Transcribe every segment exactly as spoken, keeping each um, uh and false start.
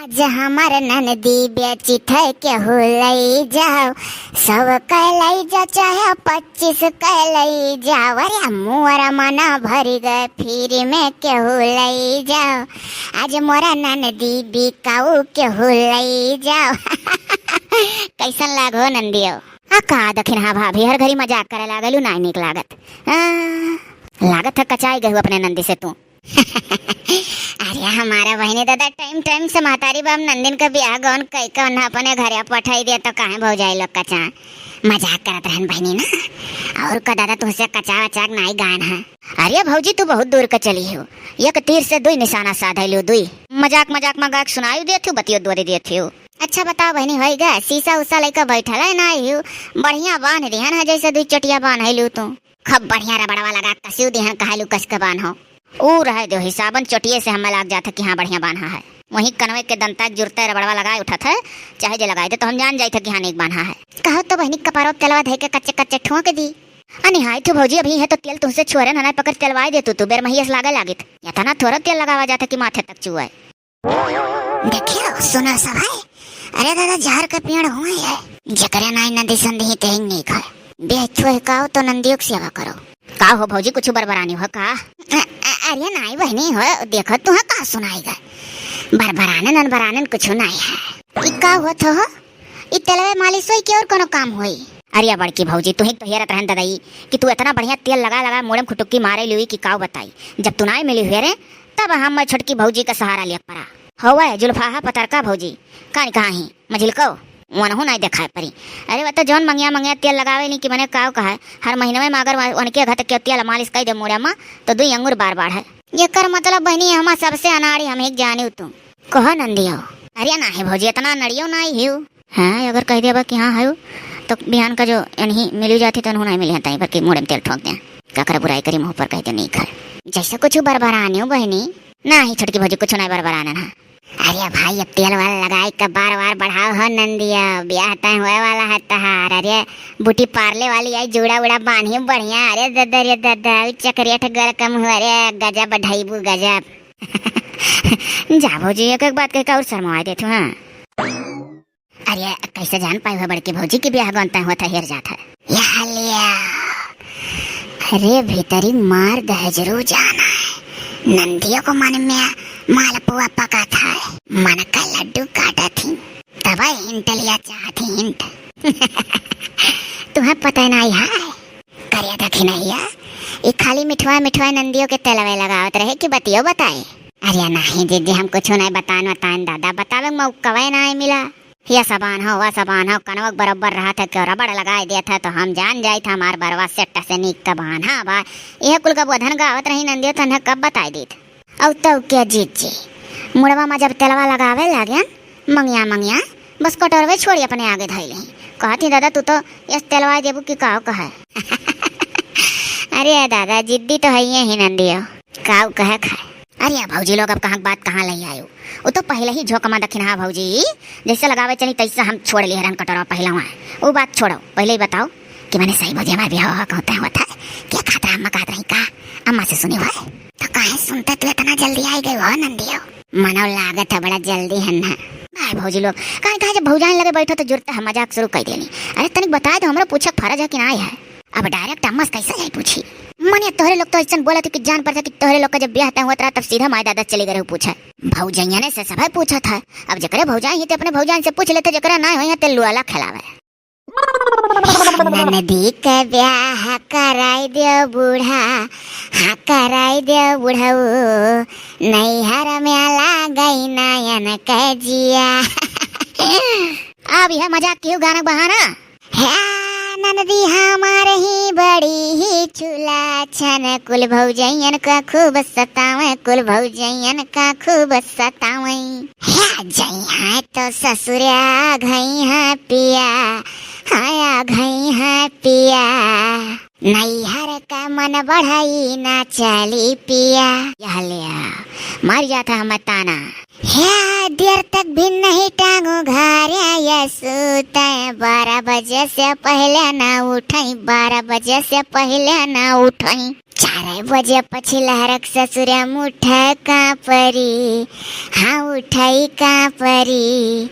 जे हमर ननदी बेचित है केहू लई जाओ, सौ कै लई जा चाहे पच्चीस कै लई जाओ। अरे मोर मना भरि गए फिर में केहू लई जाओ, आज मोरा ननदी बिकाऊ केहू लई जाओ। कैसन लागो नंदियो? आ का दखिनहा भाभी, हर घड़ी मजाक करे लागलू, नाई नीक लागत। आ, लागत है कचाई गहू अपने नंदी से तू। अरे हमारा बहिनी दादा, टाइम टाइम से महतारी बाप नंदिन का बियाह गौन कई के उन्हें अपने घरे पठाई दे तो काहे भौजाई लोग कचा मजाक करत रहन बहिनी ना। और का दादा तुहसे कचा वचाक नाई गायन है। अरे भौजी तू बहुत दूर का चली हो, एक तीर से दुई निशाना साधैलू दुई। मजाक मजाक में गायक सुनाई देत हो, बतियो दोरी देत हो। अच्छा बताओ बहिनी, होई गा शीशा उषा लइका बैठल है ना हो, बढ़िया बांध दिहन है जैसे दुई चटिया बांधैलू तू। खूब बढ़िया रबड़वा लगा कसियो दिहन कहलू कस के बांध हो। ऊ रहे दो हिसाबन चोटिये से हमें लाग जात है कि हाँ बढ़िया बांधा है। वहीं कनवे के दंता जुरते रबड़वा लगाए उठत है, चाहे जे लगाए दे तो हम जान जाइत है कि हाँ नीक बांधा है। कहो तो बहिनी कपारो तेलवा धइ के कच्चे कच्चे ठोंक दी। अनिहाई तू भौजी अभी है तो तेल तुहसे छोरे ना पकड़ तेलवाए दे तू, तू बेर महियस लागे लागित। इतना थोड़ा तेल लगावा जाता कि माथे तक चुए। देखियो सुनो सभाई, अरे दादा जहर का पेड़ हुए है, जकरे नाई नदी संदेही ते नीक है। बेचो है काओ तो नंदियो की सेवा करो। का हो भौजी कुछ बरबरानी हो का? अ-, अ-, अरे नाई बहिनी हो, देखो तुहा का सुनाई गा। बरबरानन अनबरानन कुछ नाई है। ई का होत हो? ई तेलवे मालिश होई कि और कोनो काम होई? अरे बड़की भौजी, तू ही तो हेरत रहन ददई कि तू इतना बढ़िया तेल लगा लगा मुड़म खुटुक्की मारे लुई कि काऊ बताई। जब तू नाई मिली हुए रे, तब हम मैं छोटकी भौजी का सहारा लिया पड़ा। हवे जुल्फाहा पतरका भौजी, कान कहाँ ही मझिलको, वनहु नाई देखाए परी। अरे वो तो जौन मंगिया मंगिया तेल लगावे नी कि मने काऊ कहा, हर महीने में अगर वन-, वनके घर तक के तेल मालिश कई दे मुड़े मा, तो दुई अंगूर बार बार है। एकर मतलब बहनी हमा सबसे अनाड़ी हम एक जानी तू। कहो नंदियो। अरे नाही भौजी, इतना नड़ियो नाही हियो। हाँ, अगर कह देबा कि हाँ हयो, तो बिहान का जो इन्हीं मिली जाती तो उन्होंने मिली हताई पर कि मुड़े में तेल ठोंक दें। का करे बुराई करी, मुँह पर कह दे नहीं खाए। जैसे कुछ बरबरानी हो बहनी। नाही छोटकी भौजी, कुछ नहीं बरबराना ना। अरे भाई, अब तेल वाला लगाई का बार बार बढ़ाओ हो नंदिया, ब्याह तय होए वाला है तहार। अरे बूटी पार्ले वाली आई, जूड़ा उड़ा बांधी बढ़िया। अरे दद्दा रे दद्दा, उ चकरेट गल कम हुआ रे, गजब ढाईबू गजब। जा भौजी, एक एक बात कह के और शर्मावा देत हूँ, हाँ। अरे कैसे जान पाई हो बड़की भौजी की ब्याह गौन तय होत है, हेर जात है। यह लिया। अरे भीतरी मार दहजरू जाना है। नंदियों को मन में मालपुआ पका था, मन का लड्डू काटा थी, तब हिंट लिया चाहती हिंट। तुम्हें पता नहीं है। करिया दखिनहिया, ई खाली मिठवा मिठवा नंदियों के तेलवे लगावत रहे कि बतियो बताए? अरे नाही जीजी, हम कुछ नहीं बतान बतान दादा, बतावे मौकवे नाही मिला। या सामान हो, वा सामान हो, कनवक बरोबर रहत है, क्यों रबड़ लगाए देत है, तो हम जान जाइत है, हमार बरवा सेट से नीक का बहाना बा। यह कुल का बोधन गावत रही नंदियो, तन्हे कब बताई दीत। औ तौ के जीजी, मुड़वा मा जब तेलवा लगावे लागेन, मंगिया मंगिया, बस कटोरवे छोड़ी अपने आगे धइले। कहती, "दादा, तू तो यस तेलवा देबू कि काव कहे?" अरे दादा, जिद्दी तो है ये ही नंदियो, काव कहे खाए। अरे भौजी लोग, अब कहाँ बात कहाँ ले आयो? वो तो पहले ही झोंकमा दखिनहा भौजी, जैसे लगावे चली तैसे हम छोड़ लिए रहन कटोरवा पहलवा। वो बात छोड़ो, पहले ही बताओ कि मने सही भौजी हमारे बियाह कहते होता है, क्या खात रहा, अम्मा कहत रही का? अम्मा से सुनी हुआ है? तो काहे सुनते तू इतना जल्दी आई गई हो नंदियो? मनो लागत है बड़ा जल्दी है ना। भाई भौजी लोग, काहे कहा जब भौजाइन लगे बैठो तो जुरते हम मजाक शुरू कर देनी। अरे तनिक बताए तो हमरा पूछे फर्ज है कि ना है? अब डायरेक्ट अम्मा से कैसे जाई पूछी? मने तोहरे लोग तो ऐसन बोलत कि जान पड़ता कि तोहरे लोग का जब ब्याह तय होत रहा तब सीधा माई दादा चले गए रहे पूछे। भौजैया ने से सभे पूछत है। अब जकरे भौजाई ही ते अपने भौजाइन से पूछ लेते, जकरा ना होई है ते लुआला खेलावे। ननदी के ब्याह कराई दियो बूढ़ा, हाँ कराई दियो बुढ़ऊ, नैहर में लागई नयन के जिया। अब यह मजाक क्यों गाना बहाना? हे ननदी हमार ही बड़ी ही चुलाछन, कुल भौजैयन का खूब सतावे, कुल भौजैयन का खूब सतावे। हे जइहाँ तो ससुरे आ गई है पिया, हाँ आ गई है पिया। नैहर का मन बढ़ाई ना चली पिया। यह लिया, मर जाता हम ताना। हे, देर तक भी नहीं टांगू घरे, ये सूते बारह बजे से पहले ना उठाई, बारह बजे से पहले ना उठाई। चार बजे पछिलहरक ससुरे मुठे का परी, हाँ, उठई का परी।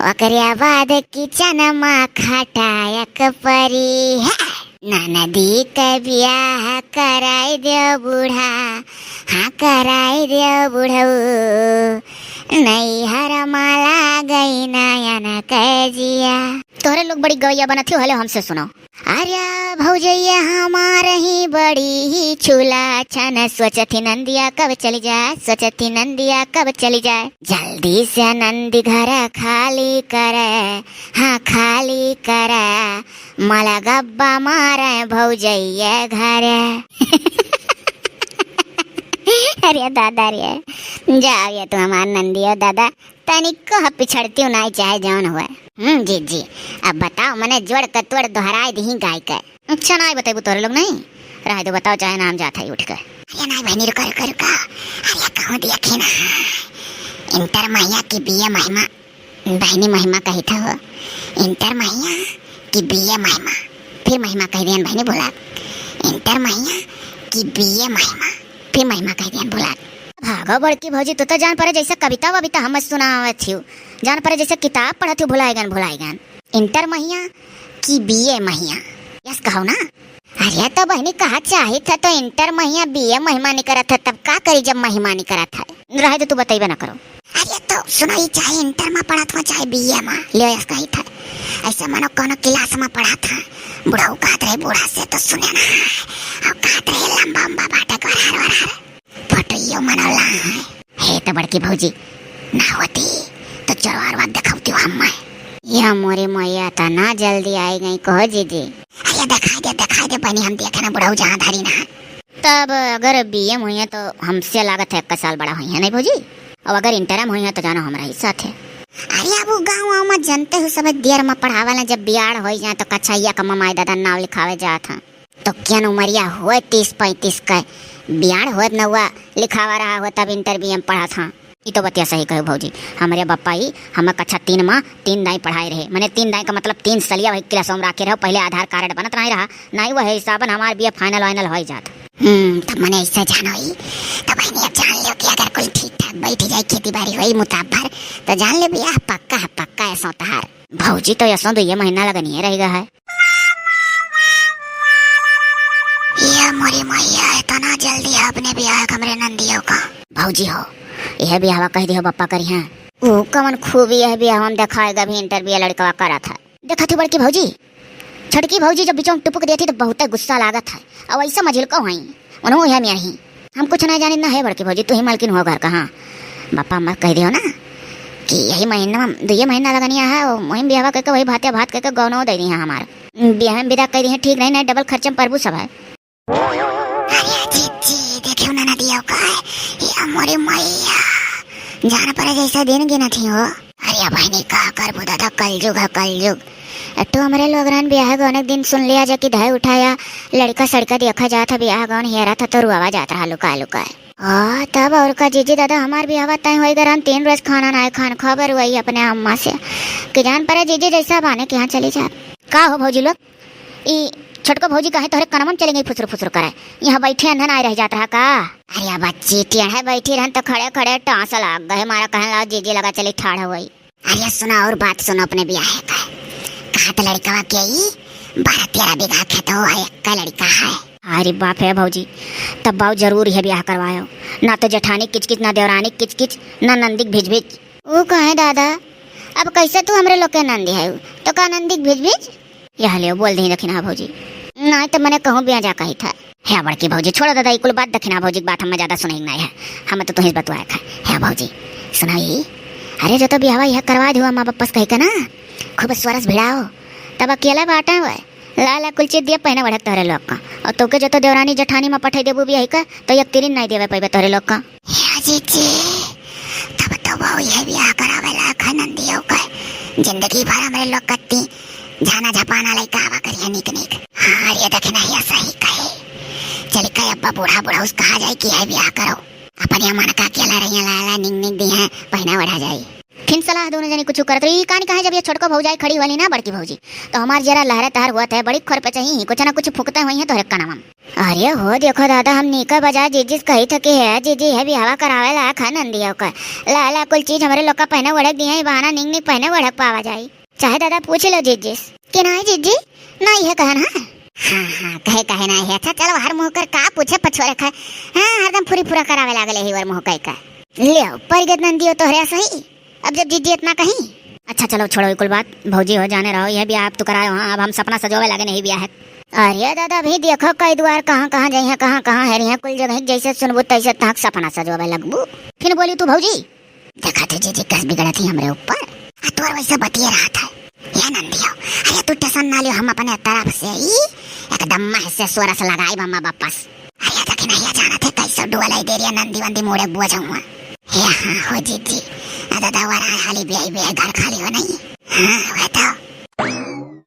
ओकरे बाद किचन मा खटायक परी। हे! ननदी के बियाह कराई देव बूढ़ा, हाँ, कराई देव बुढ़ऊ। नैहर मा लागई नयन के जिया। तोहरे लोग बड़ी गवैया बनत हो, हलो हमसे सुनो। अरे भौजैया हमार ही बड़ी ही चूल्हा छन, सोचत ही नंदिया कब चली जाए, सोचत ही नंदिया कब चली जाए। जल्दी से नंदी घर खाली करे, हाँ खाली करे, मलगब्बा मारे भौजैया घरे। अरे दादा रे, जाओ ये तो हमार नंदियो दादा, तनिको ह पिछड़ती हूँ नाई, चाहे जौन हुए। हम्म, जी, जी। अब बताओ, मने जोड़ के तोड़ दोहराए दही गाय के। अच्छा, नाई बतेबू तोरे लोग नहीं? रहे दो, बताओ, चाहे ना हम जात है उठ के। अरे नाई बहनी, रुका, रुका, रुका। अरे कहूँ दिया खे ना। इंटर महिया की बीए महिमा। बहनी महिमा कही था वो। इंटर महिया की बीए महिमा। फिर महिमा कह दियन बहनी भुला। इंटर महिया की बीए महिमा। फिर महिमा कह दियन भुला। भागो बड़की भौजी, तू तो जान पड़े जैसे कविता वविता हम सुनावत हियो, जान पड़े जैसे किताब पढ़त हियो, भुलाइगन भुलाइगन। इंटर महिया की बीए महिया, यस कहो ना। अरे तो बहनी कहा चाहित है तो इंटर महिया बीए महिमा निकरत है, तब का करी जब महिमा निकरत है। रहे तो तू बतैबे ना करो। अरे तो सुनो, ई चाहे इंटर में पढ़त हो चाहे बीए में, ले यस कहित है। ऐसे मानो कोनो क्लास में पढ़त है, बुढ़ऊ कहत रहे बूढ़ा से तो सुने ना, और कहत रहे लंबा उम्बा बाटे गरहर वरहर। फोटो यो मनौला है। हे तो बड़की भौजी, ना होती तो चोरवा देखौती हम मैं। या मोरे मैया, तना जल्दी आई गई कहो जीजी। अरे दिखाई दे, दिखाई दे बहनी, हम देखे ना बुढ़ऊ जहाँ धरी ना। तब अगर बीए में हुई है तो हमसे लागत है एक साल बड़ा हुई है नहीं भौजी? अब अगर इंटर में हुई है तो जानो हमरा ही साथ है। अरे अब वो गाँव वाँव में जनते हो सब देर में पढ़ावल है, जब बियाड़ हो जाए तो कछैया का ममाई दादा नाव लिखावे जात हैं। तो केन उमरिया होए तीस पैंतीस के, बियाड़ होत नउआ लिखावा रहा हो तब इंटर बीए में पढ़त हाँ। ई तो बतिया सही कहो भौजी, हमरे बप्पा ही हमें कक्षा तीन में तीन दाई पढ़ाए रहे, मने तीन दाई का मतलब तीन सलिया वही क्लास में राखे रहो। पहले आधार कार्ड बनत नहीं रहा, नहीं वह हिसाबन हमार बीए फाइनल वाइनल हो जात। हम्म, तब मने ऐसा जानो ही, तब बहनी अब जान लियो कि अगर कुल ठीक ठाक बैठ जाए, खेती बाड़ी होई मुताब भर, तो जान ले बियाह पक्का है, पक्का है सौतहार। भौजी तो यसो दुइये महीना लगनिये रह गया है। ये मोरी मैया, इतना जल्दी है अपने बियाह कमरे नंदियों का। भौजी हो, यह बियाहवा कह दियो बप्पा करी हैं। ऊ कवन खूबी यह बियाहवा में देखाएगा, भी इंटर बीए लड़कवा करत है। देखत ही बड़की भौजी, छोटकी भौजी जब बीचों में टुपुक देती तो बहुते गुस्सा लागत है। अब ऐसा मझिलको हई, उन्हों यह मियाँ ही। हम कुछ नहीं जानित ना है बड़की भौजी, तू ही मालकिन हो घर का। हाँ, बप्पा मत कह दियो ना कि यही महीना में, दुइये महीना लगनिया है, वो मोहिम बियाहवा करके वही भातिया भात करके गौनो दे दी है हमार। बियाह में विदा कर दी है, ठीक नहीं, नहीं डबल खर्चे में परबू सब है। अरे जीजी, देखियो ना नदिया का, ये मोरी मैया, जान पड़े जैसा दिन गिनत ही हो। अरे बहनी का करबू दादा, कलयुग है कलयुग। एक तो हमरे लोग रहन बियाह गौन एक दिन सुन लिया जा कि धाय उठाया, लड़का सड़का देखा जात है, बियाह गौन हेरा था तो रुआवा जात रहा लुका लुका। हाँ, तब और का जीजी दादा, हमार बियाहवा तय होई गरन, तीन रोज खाना नाय खान, खबर हुई अपने अम्मा से कि जान पड़े जीजी जैसा बाने के यहाँ चली जा। का हो भौजी लोग, ई छोटको भौजी काहे तोहरे कनमन चली गई फुसुर फुसुर करे? यहाँ बैठे अंधन आए रह जात रहा का? अरे बच्ची, टेढ़े बैठी रहन तो खड़े खड़े टाँस लाग गए, मारा कहन ला जीजी लगा चली ठाढ़ हुई। अरे सुना, और बात सुनो अपने बियाह का। कहा तो लड़कवा के ई बारह तेरह बीघा खेत हो है, एक लड़का है। अरे बाप है भौजी, तब बाऊ जरूर है बियाह करवायो, ना तो जेठानी किचकिच, ना देवरानी किचकिच, ना नंदिक भिजभिज। ऊ कहे दादा, अब कैसे तू हमरे लोग के नंदी है, तो का नंदिक भिजभिज? यह ले बोल दी दखिना भौजी, नहीं तो मने कहूँ बिया जा कही था। हे बड़की भौजी, छोड़ो दादा, ई कुल बात दखिना भौजी की बात हमें ज्यादा सुनाई नहीं है, हमें तो तुहिस बतुआ था। हे भौजी, सुनाई, अरे जो तो बियाहवा यह करवा दियो माँ बापस कही के ना, खूब स्वरस भिड़ाओ, तब अकेला बाटे हुए, ला ला कुल चीज दिया पहिना बढ़क तोहरे लोग का, और तोके जो तो देवरानी जेठानी में पठाई देबू बियाह का, तो एक तिरिन नहीं देवे पैबे तोहरे लोग का। हे जीजी, तब तो वो यह बियाह करावे लायक है नंदियों का, जिंदगी भर हमरे लोग कत्ती झाना झपाना लइका आवा करिया निक निक। हाँ, ये देखे ना, ये सही कहे। चल के अब्बा बूढ़ा बूढ़ा उस कहा जाए कि है बियाह करो। अपन ये मन का अकेला रहिया, लाला निंग निंग दी है, पहिना बढ़ा जाए। फिन सलाह दोनों जनी कुछ करत रही। ई कान कहे जब ये छोटको भौजाई खड़ी वाली ना बड़की भौजी, तो हमार जरा लहरे तहर हुआ थे, बड़ी खुरपे चाहिए, कुछ ना कुछ फूकते हुई हैं तोहरे कनवा में। अरे हो, देखो दादा, हमनी का बजाय जिज्जिस कही थे कि है जिज्जी, है बियाहवा करावे लायक है नंदिया का। ला, ला, कुल चीज हमरे लोग का पहने ओढ़े दिए, ई बहाना निक निक पहने ओढ़े पावा जाई। चाहे दादा पूछ लो जिज्जिस। कि नाहीं जिज्जी, नाहीं है कहन, हाँ? हाँ, हाँ, कहे, कहे नाहीं है। अच्छा, चलो, हर मुँह कर का पूछे पछोरे खाए। हाँ, हरदम फुरी फुरा करावे लागले ही वर मुँह कई का। ले, पर गत नंदियो तोहरे सही। अब जब जिज्जी इतना कही। अच्छा, चलो, छोड़ो ई कुल बात। भौजी हो जाने रहो, यह बियाह अब तू करायो, हाँ, अब हम सपना सजोवे लागे नहीं बियाह है। अरे दादा, अभी देखो कई दुआर कहाँ कहाँ जइहैं, कहाँ कहाँ हेरिहैं, कुल जगह जैसे सुनबू तैसे तहक सपना सजोवे लगबू। फिर बोली तू भौजी, देखा थे जीजी कस बिगड़त ही हमरे ऊपर। आ तोर वैसे बतिये रहत है। ये नंदियो, अरे तू टेंशन ना लियो, हम अपने तरफ से ही एकदम महसे सोरस लगाई बम्मा वापस। अरे देखी नहीं, ये जानत है कैसे डुअलाई दे रही है नंदी वंदी मोड़े बुआ जाऊंगा। हे हाँ हो जीजी, आ दादा वरा हाली बियाई बियाई घर खाली हो नहीं। हाँ, वह तो।